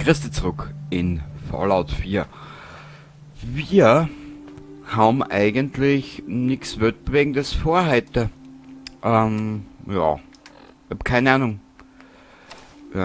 Christi zurück in Fallout 4. Wir haben eigentlich nichts Weltbewegendes vor heute. Ja. Ich hab keine Ahnung. Ich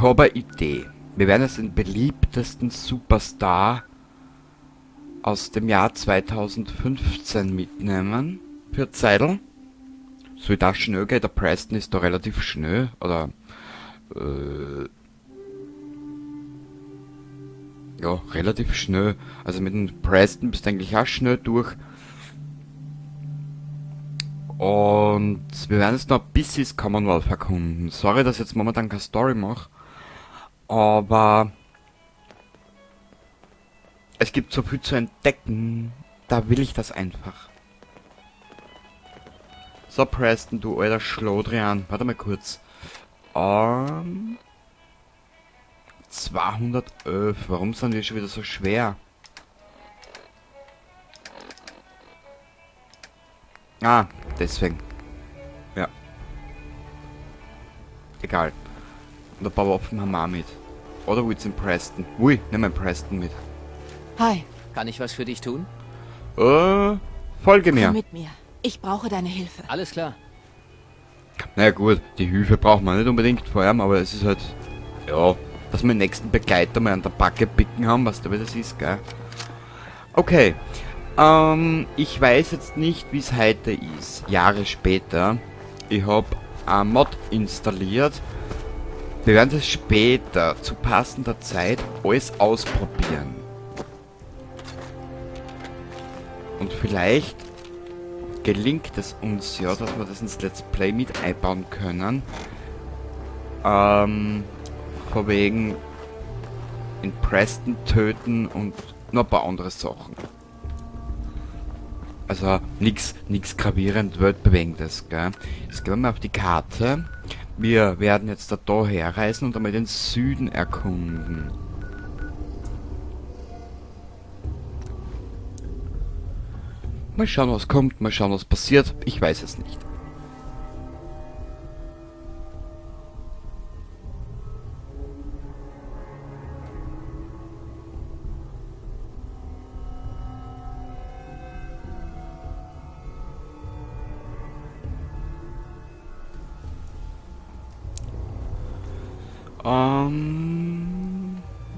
habe eine Idee. Wir werden jetzt den beliebtesten Superstar aus dem Jahr 2015 mitnehmen. Für Zeidl. So wie das schnell geht, der Preston ist da relativ schnell. Oder ja, relativ schnell. Also mit dem Preston bist du eigentlich auch schnell durch. Und wir werden jetzt noch ein bisschen das Commonwealth erkunden. Sorry, dass ich jetzt momentan keine Story mache. Aber es gibt so viel zu entdecken. Da will ich das einfach. So, Preston, du alter Schlodrian. Warte mal kurz. 211. Warum sind wir schon wieder so schwer? Ah, deswegen. Ja. Egal. Und ein paar Waffen haben wir auch mit. Oder willst du den Preston? Ui, nimm den Preston mit. Hi. Kann ich was für dich tun? Folge mir. Komm mit mir. Ich brauche deine Hilfe. Alles klar. Naja gut, die Hilfe braucht man nicht unbedingt vor allem, aber es ist halt... Ja, dass wir den nächsten Begleiter mal an der Backe picken haben, was da wieder ist, gell? Okay. Ich weiß jetzt nicht, wie es heute ist. Jahre später. Ich hab ein Mod installiert. Wir werden das später, zu passender Zeit, alles ausprobieren. Und vielleicht gelingt es uns ja, dass wir das ins Let's Play mit einbauen können. Von wegen in Preston töten und noch ein paar andere Sachen. Also nix gravierend Weltbewegendes, gell? Jetzt gehen wir mal auf die Karte. Wir werden jetzt da herreisen und einmal den Süden erkunden. Mal schauen, was kommt, mal schauen, was passiert. Ich weiß es nicht.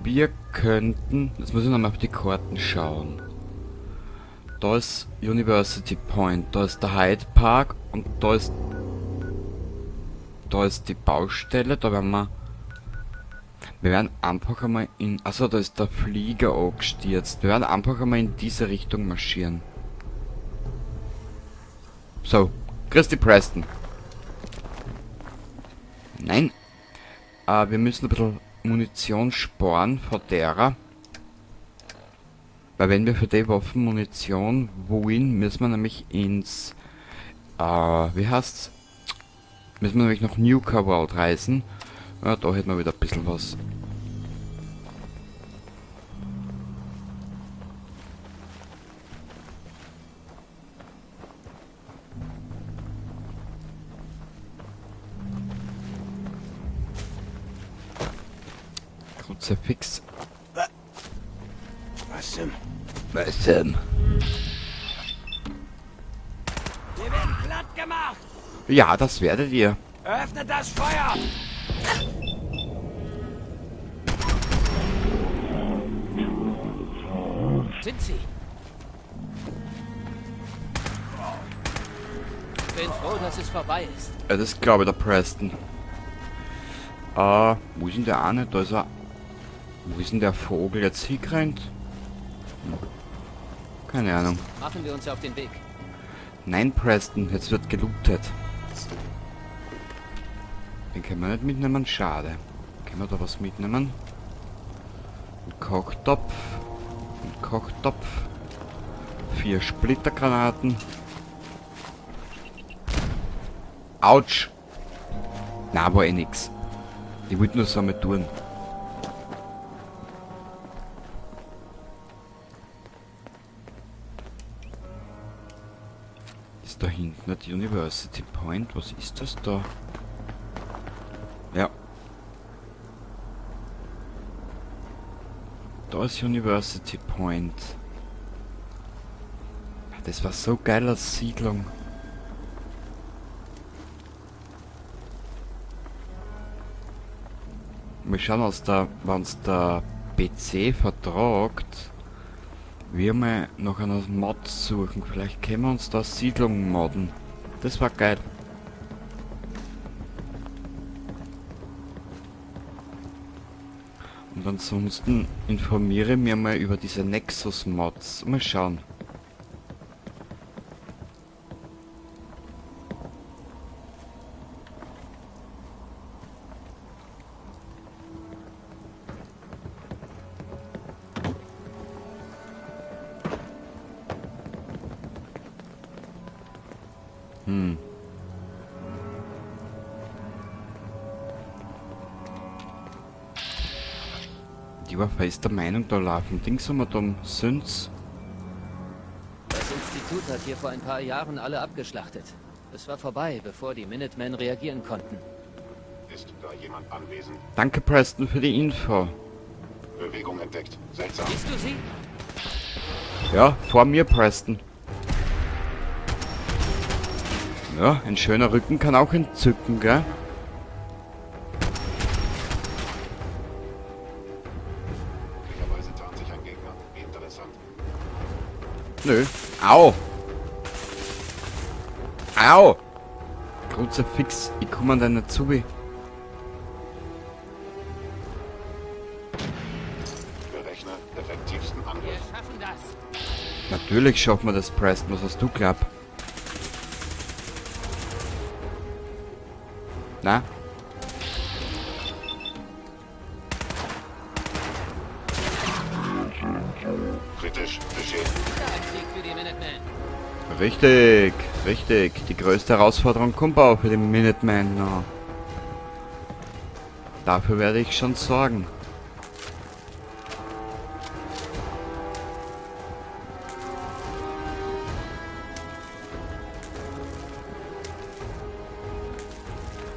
Wir könnten... Jetzt muss ich nochmal auf die Karten schauen. Da ist University Point, da ist der Hyde Park und da ist die Baustelle, da werden wir... Wir werden einfach einmal in... Achso, da ist der Flieger angestürzt. Wir werden einfach einmal in diese Richtung marschieren. So, Christi Preston. Nein. Wir müssen ein bisschen Munition sparen von derer. Weil wenn wir für die Waffen Munition wollen, müssen wir nämlich ins... wie heißt's? Müssen wir nämlich nach Nuka World reisen. Ja, da hätten wir wieder ein bisschen was. Kruzifix. Was denn? Was denn? Wir werden platt gemacht! Ja, das werdet ihr. Öffnet das Feuer! Sind sie? Bin froh, dass es vorbei ist. Ja, das glaube ich, der Preston. Wo ist denn der eine? Da ist er. Wo ist denn der Vogel jetzt hingerannt? Keine Ahnung. Machen wir uns auf den Weg. Nein, Preston, jetzt wird gelootet. Den können wir nicht mitnehmen, schade. Können wir da was mitnehmen? Ein Kochtopf. Ein Kochtopf. 4 Splittergranaten. Autsch! Na, war eh nix. Ich wollte nur so einmal tun. Ist da hinten nicht University Point? Was ist das da? Ja. Da ist University Point. Das war so geil als Siedlung. Wir schauen, was der, wenn's der PC vertragt, wir mal nach einer Mod suchen. Vielleicht können wir uns da Siedlung modden. Das war geil. Und ansonsten informiere mir mal über diese Nexus-Mods. Mal schauen. Die war fest der Meinung, da laufen Dings um und um Sünds. Das Institut hat hier vor ein paar Jahren alle abgeschlachtet. Es war vorbei, bevor die Minutemen reagieren konnten. Ist da jemand anwesend? Danke, Preston, für die Info. Bewegung entdeckt. Seltsam. Siehst du sie? Ja, vor mir, Preston. Ja, ein schöner Rücken kann auch entzücken, gell? Möglicherweise tarnt sich ein Gegner. Interessant. Nö. Au! Au! Kruzifix, ich komme an deiner Zubi. Berechne effektivsten Wir Angriff. schaffen das. Natürlich schaffen wir das, Preston. Was hast du glaubt? Na? Kritisch beschädigt. Ein Sieg für die Minutemen. Richtig, richtig. Die größte Herausforderung kommt auch für den Minuteman noch. Dafür werde ich schon sorgen.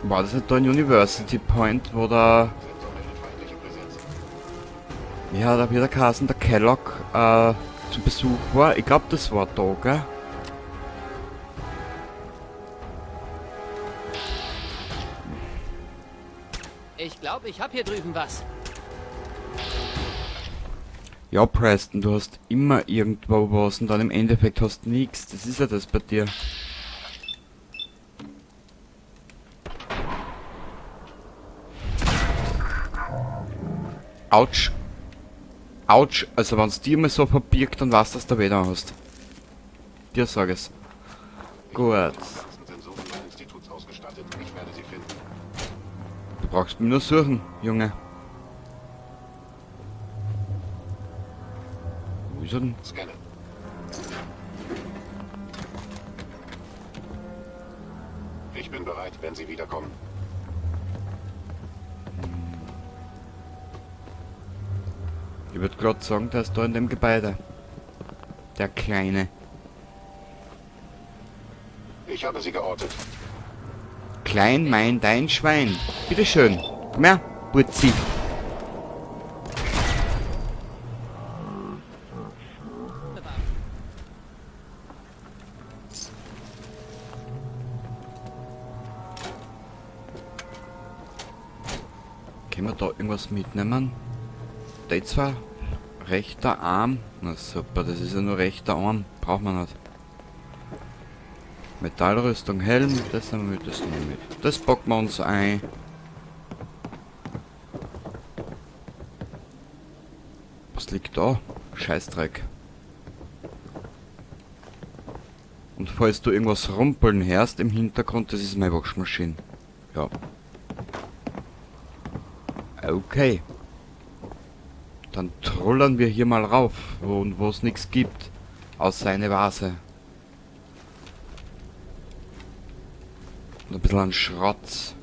War das nicht da ein University Point, wo da... Sensor meldet feindliche Präsenz. Ja, da wird der Carsten, der Kellogg, zu Besuch war. Ich glaube, das war da, gell? Ich glaube, ich habe hier drüben was. Ja, Preston, du hast immer irgendwo was und dann im Endeffekt hast du nichts. Das ist ja das bei dir. Autsch. Autsch. Also wenn's dir mal so verbirgt, dann weißt du, dass du wieder hast. Dir sag es. Gut. Ganzen Sensoren des Instituts ausgestattet. Ich werde sie finden. Du brauchst mich nur suchen, Junge. Wo ist er denn? Scanne. Ich bin bereit, wenn Sie wiederkommen. Ich würde gerade sagen, der ist da in dem Gebäude. Der Kleine. Ich habe sie geortet. Klein, mein, dein Schwein. Bitteschön. Komm her, Putzi. Können wir da irgendwas mitnehmen? Der zwar rechter Arm. Na super, das ist ja nur rechter Arm. Braucht man nicht. Metallrüstung, Helm, das nehmen wir mit, das nehmen wir mit. Das packen wir uns ein. Was liegt da? Scheißdreck. Und falls du irgendwas rumpeln hörst im Hintergrund, das ist meine Waschmaschine. Ja. Okay. Dann trollern wir hier mal rauf, wo es nichts gibt. Außer eine Vase. Und ein bisschen an Schrott.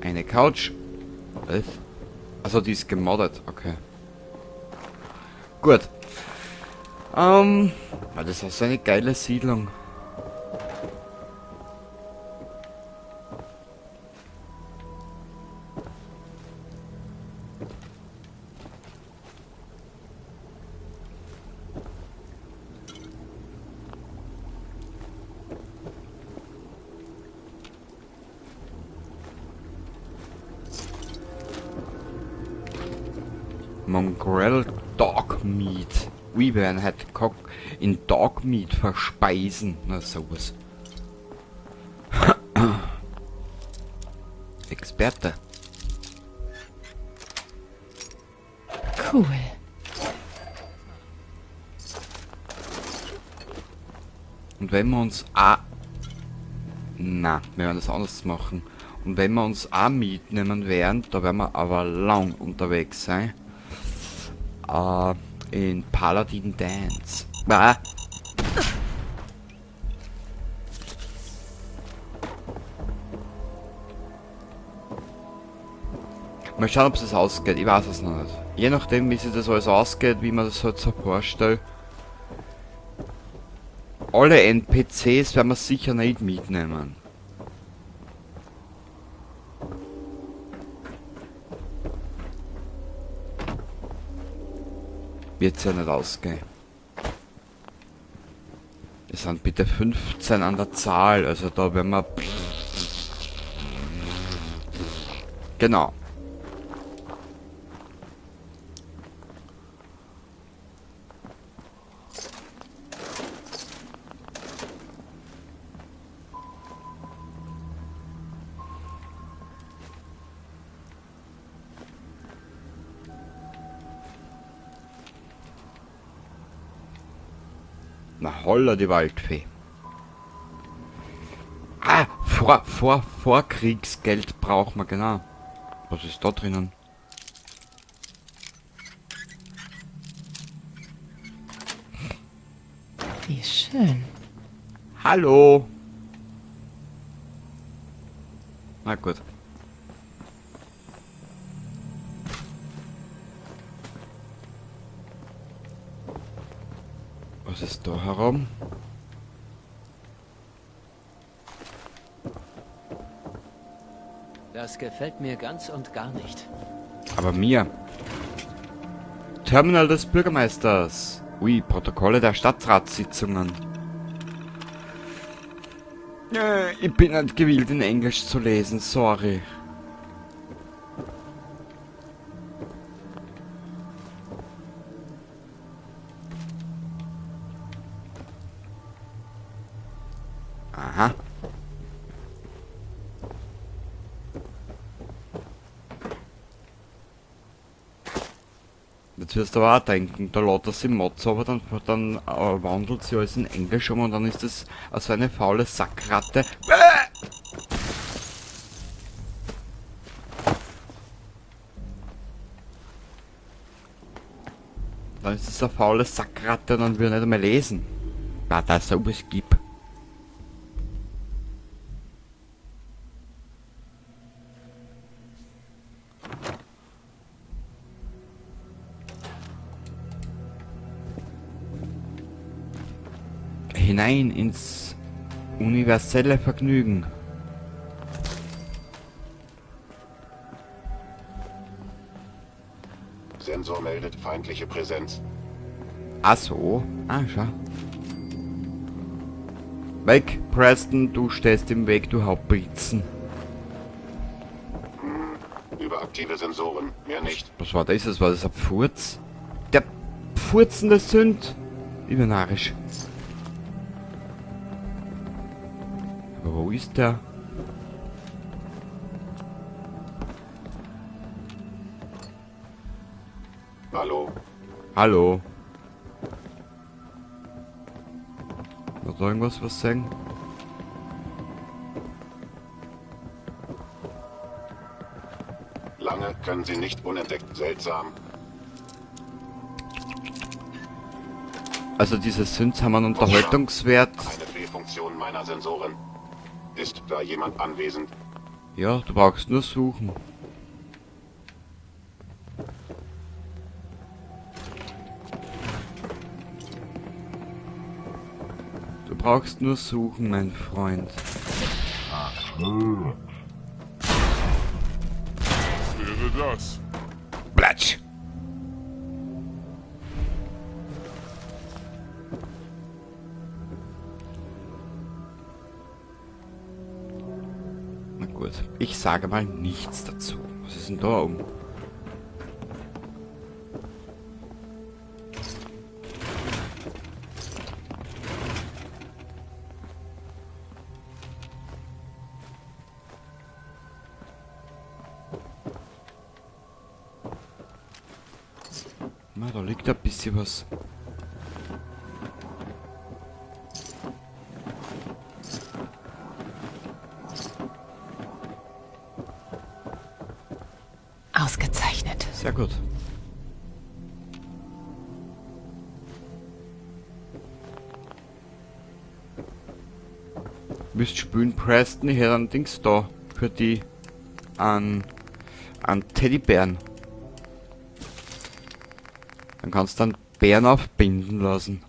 Eine Couch. Was? Also die ist gemoddet, okay. Gut. Das ist so eine geile Siedlung. Mongrel Dog Meat. Ui, wir werden heute Cock in Dog Meat verspeisen. Na, sowas. Experte. Cool. Und wenn wir uns auch... Na, wir werden das anders machen. Und wenn wir uns auch mitnehmen werden, da werden wir aber lang unterwegs sein. In Paladin Dance. Ah. Mal schauen, ob es ausgeht. Ich weiß es noch nicht. Je nachdem, wie sich das alles ausgeht, wie man das halt so vorstellt. Alle NPCs werden wir sicher nicht mitnehmen. Wird's ja nicht ausgehen. Es sind bitte 15 an der Zahl, also da werden wir... Genau. Na holla die Waldfee. Ah, Vorkriegsgeld braucht man, genau. Was ist da drinnen? Wie schön. Hallo. Na gut. Was ist da herum? Das gefällt mir ganz und gar nicht. Aber mir. Terminal des Bürgermeisters. Ui, Protokolle der Stadtratssitzungen. Ich bin nicht gewillt, in Englisch zu lesen, sorry. Aha. Jetzt wirst du aber auch denken, da lädt er sich Mods, aber dann wandelt sie alles in Englisch um und dann ist das so eine faule Sackratte. Dann ist das eine faule Sackratte und dann will er nicht einmal lesen. Was da sowas gibt. Hinein ins universelle Vergnügen. Sensor meldet feindliche Präsenz. Ach so. Ah, schau. Weg, Preston, du stehst im Weg, du Hauptbritzen. Überaktive Sensoren, mehr nicht. Was war das? Das war das ein Pfurz? Der pfurzende Sünd. Übernarisch. Aber wo ist der? Hallo. Hallo. Noch irgendwas was sagen? Lange können sie nicht unentdeckt. Seltsam. Also diese Synths haben einen Unterhaltungswert. Eine Fehlfunktion meiner Sensoren. Ist da jemand anwesend? Ja, du brauchst nur suchen. brauchst nur suchen, mein Freund. Was wäre das? Platsch! Na gut, ich sage mal nichts dazu. Was ist denn da oben? Na, da liegt ein bisschen was. Ausgezeichnet. Sehr gut. Müsst spülen, Preston. Ich hätte ein Dings da für die an Teddybären. Dann kannst du einen Bären aufbinden lassen.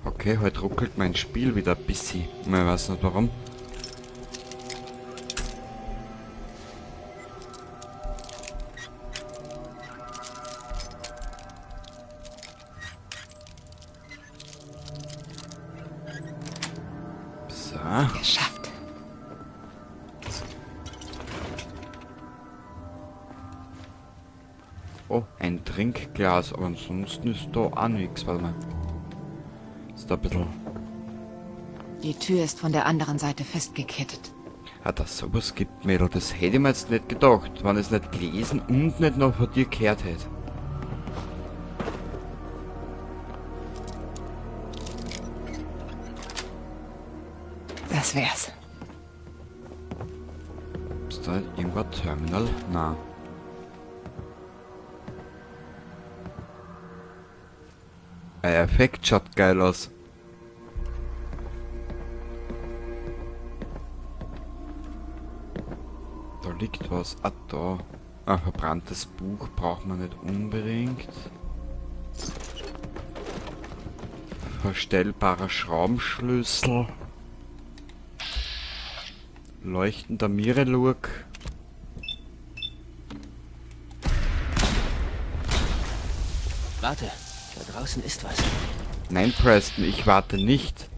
Okay, heute ruckelt mein Spiel wieder ein bisschen. Ich weiß nicht warum. So. Geschafft. Oh, ein Trinkglas, aber ansonsten ist da auch nichts. Warte mal. Ist da ein bisschen... Die Tür ist von der anderen Seite festgekettet. Ah, dass sowas gibt, Mädel, das hätte ich mir jetzt nicht gedacht, wenn ich es nicht gelesen und nicht noch von dir gehört hätte. Das wär's. Ist da irgendwo ein Terminal? Na. Der Effekt schaut geil aus. Da liegt was. Ah, da. Ein verbranntes Buch braucht man nicht unbedingt. Verstellbarer Schraubenschlüssel. Leuchtender Mirelurk. Warte, da draußen ist was. Nein, Preston, ich warte nicht.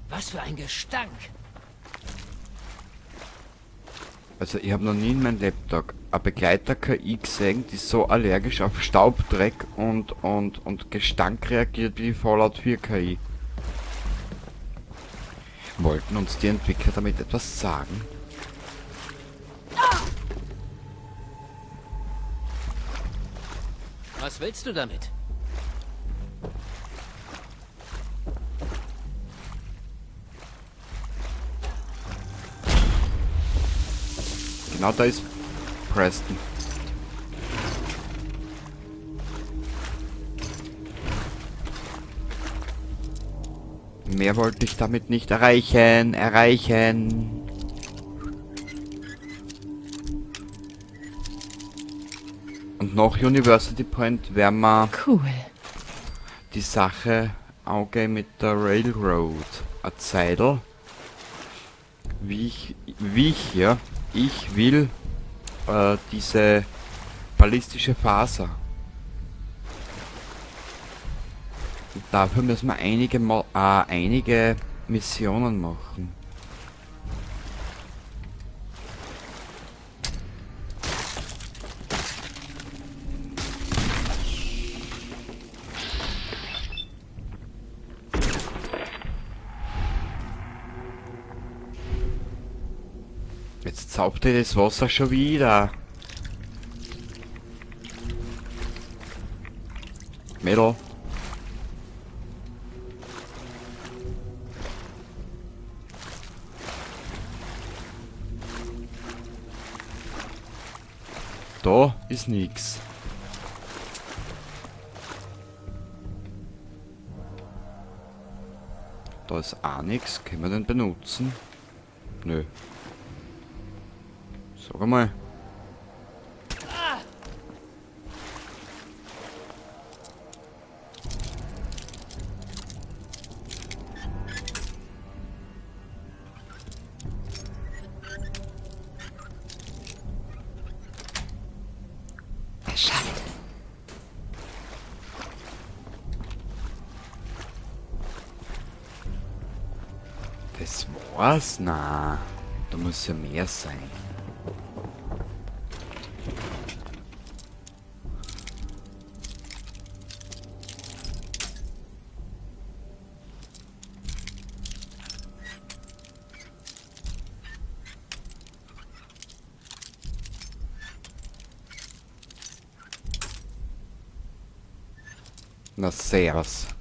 Was für ein Gestank! Also ich habe noch nie in meinem Laptop eine Begleiter-KI gesehen, die so allergisch auf Staub, Dreck und Gestank reagiert wie die Fallout 4 KI. Wollten uns die Entwickler damit etwas sagen? Was willst du damit? Genau, da ist Preston. Mehr wollte ich damit nicht erreichen. Und noch University Point werden wir cool. Die Sache angehen mit der Railroad. Eine Zeidel. Wie ich will diese ballistische Faser. Und dafür müssen wir einige Missionen machen. Jetzt zaubt ihr das Wasser schon wieder. Mädel. Da ist nix. Da ist auch nix. Können wir den benutzen? Nö. Sag mal. Verschallt. Das war's? Na, da muss ja mehr sein. Na, servus.